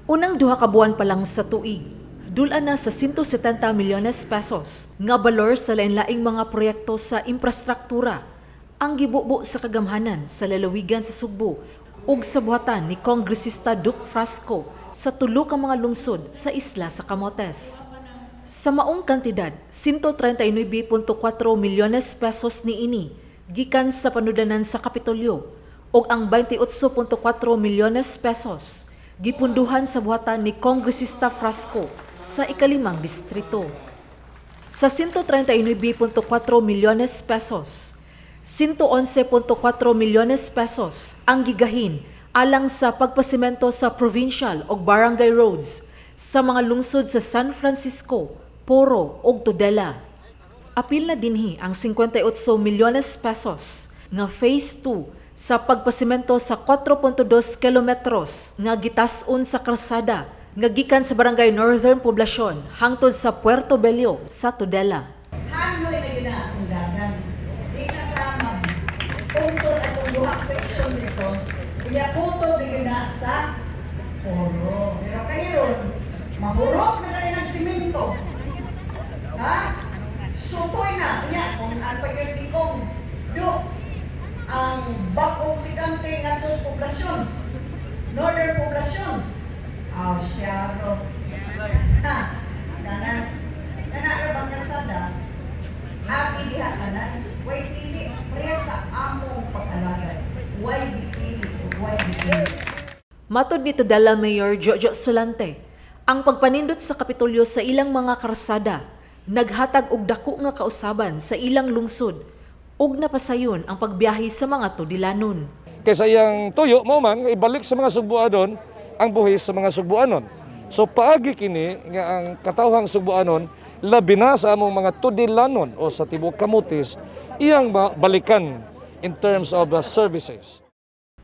Unang 2 ka buwan pa lang sa tuig, dul-an na sa 170 milyones pesos nga balor sa lain-laing mga proyekto sa imprastruktura ang gibubo sa kagamhanan sa lalawigan sa Sugbo ug sa buhatan ni Kongresista Duke Frasco sa tulo ka mga lungsod sa isla sa Camotes. Sa maong kantidad, 139.4 milyones pesos niini gikan sa panudanan sa Kapitolyo ug ang 28.4 milyones pesos gipunduhan sa buhatan ni Kongresista Frasco sa ikalimang distrito. Sa 139.4 milyones pesos, 111.4 milyones pesos ang gigahin alang sa pagpasimento sa provincial ug barangay roads sa mga lungsod sa San Francisco, Poro ug Tudela. Apil na dinhi ang 58 milyones pesos nga phase 2 sa pagpasimento sa 4.2 kilometros nga gitas-on sa karsada nga gikan sa Barangay Northern Poblacion hangtod sa Puerto Bello sa Tudela. Hanoy na yun na akong dagan. Di na ka mag-untod atong duha section dito. Unya putol na yun na sa Poro. Pero karon, mahurot na kani ng simento. Ha? Sutoy na. Unya, kung ano pa yun di kong do ang bag-ong sikante ngadto sa poblasyon. Northern Poblasyon. Aw, siya bro. Ha? Kana, kana ra bang kalsada? Abi diha tanan, way pili pareha sa among pag-alagad. Way gipili ug way gipili. Matod ni Tudela Mayor Jojo Solante, ang pagpanindot sa Kapitolyo sa ilang mga karsada naghatag og dako nga kausaban sa ilang lungsod ug napasayon ang pagbiyahe sa mga Tudilanon. Kaysa iyang tuyo mo man nga ibalik sa mga Sugbuanon ang buhis sa mga Sugbuanon. So paagi kini nga ang katawhang Sugbuanon, labi na sa among mga Tudilanon o sa tibuok Camotes, iyang balikan in terms of services.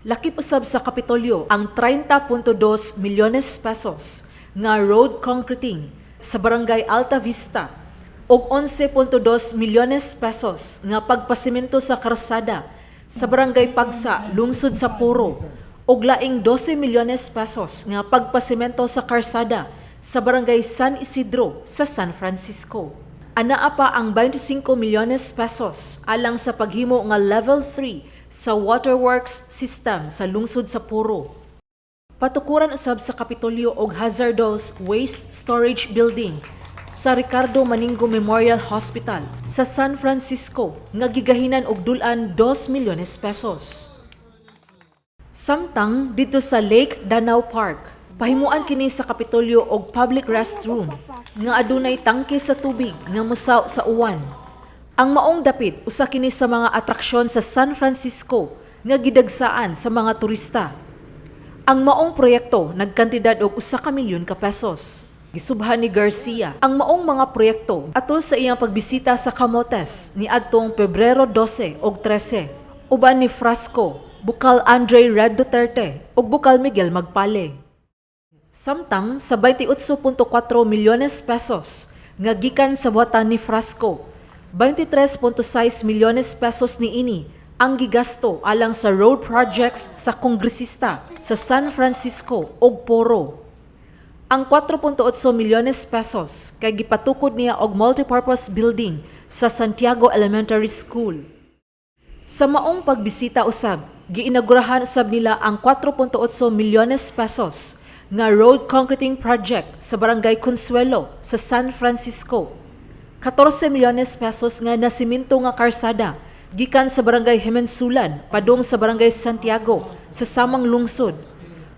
Lakip usab sa Kapitolyo ang 30.2 milyones pesos nga road concreting sa Barangay Alta Vista ug 11.2 milyones pesos nga pagpasimento sa karsada sa Barangay Pagsa, lungsod sa Poro, ug laing 12 milyones pesos nga pagpasimento sa karsada sa Barangay San Isidro sa San Francisco. Anaa pa ang 25 milyones pesos alang sa paghimo nga level 3 sa waterworks system sa lungsod sa Poro. Patukuran usab sa Kapitolyo og hazardous waste storage building sa Ricardo Maningo Memorial Hospital sa San Francisco nga gigahinan og dul-an 2 milyones pesos. Samtang didto sa Lake Danao Park, pahimuan kini sa Kapitolyo og public restroom nga adunay tangke sa tubig nga musaw sa uwan. Ang maong dapit usa kini sa mga atraksyon sa San Francisco nga gidagsaan sa mga turista. Ang maong proyekto nagkantidad og 1 ka milyon ka pesos. Gisubhan ni Garcia ang maong mga proyekto atol sa iyang pagbisita sa Camotes ni adtong Pebrero 12 ug 13. Uban ni Frasco, Bukal Andre Red Duterte ug Bukal Miguel Magpale. Samtang sa 28.4 milyones pesos nga gikan sa buhatan ni Frasco, 23.6 milyones pesos niini ang gigasto alang sa road projects sa kongresista sa San Francisco ug Poro. Ang 4.8 milyones pesos kay gipatukod niya og multipurpose building sa Santiago Elementary School. Sa maong pagbisita usab, giinaugurahan usab nila ang 4.8 milyones pesos nga road concreting project sa Barangay Consuelo sa San Francisco. 14 milyones pesos nga nasiminto nga karsada gikan sa Barangay Hemensulan padung sa Barangay Santiago sa samang lungsod.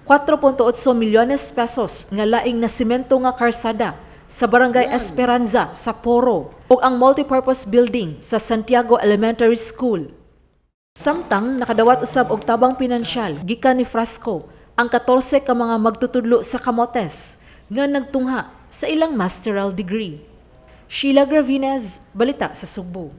4.8 milyones pesos nga laing nasimento nga karsada sa Barangay Esperanza sa Poro ug ang multipurpose building sa Santiago Elementary School. Samtang nakadawat usab og tabang pinansyal gikan ni Frasco ang 14 ka mga magtutudlo sa Camotes nga nagtungha sa ilang masteral degree. Sheila Gravines, Balita sa Sugbo.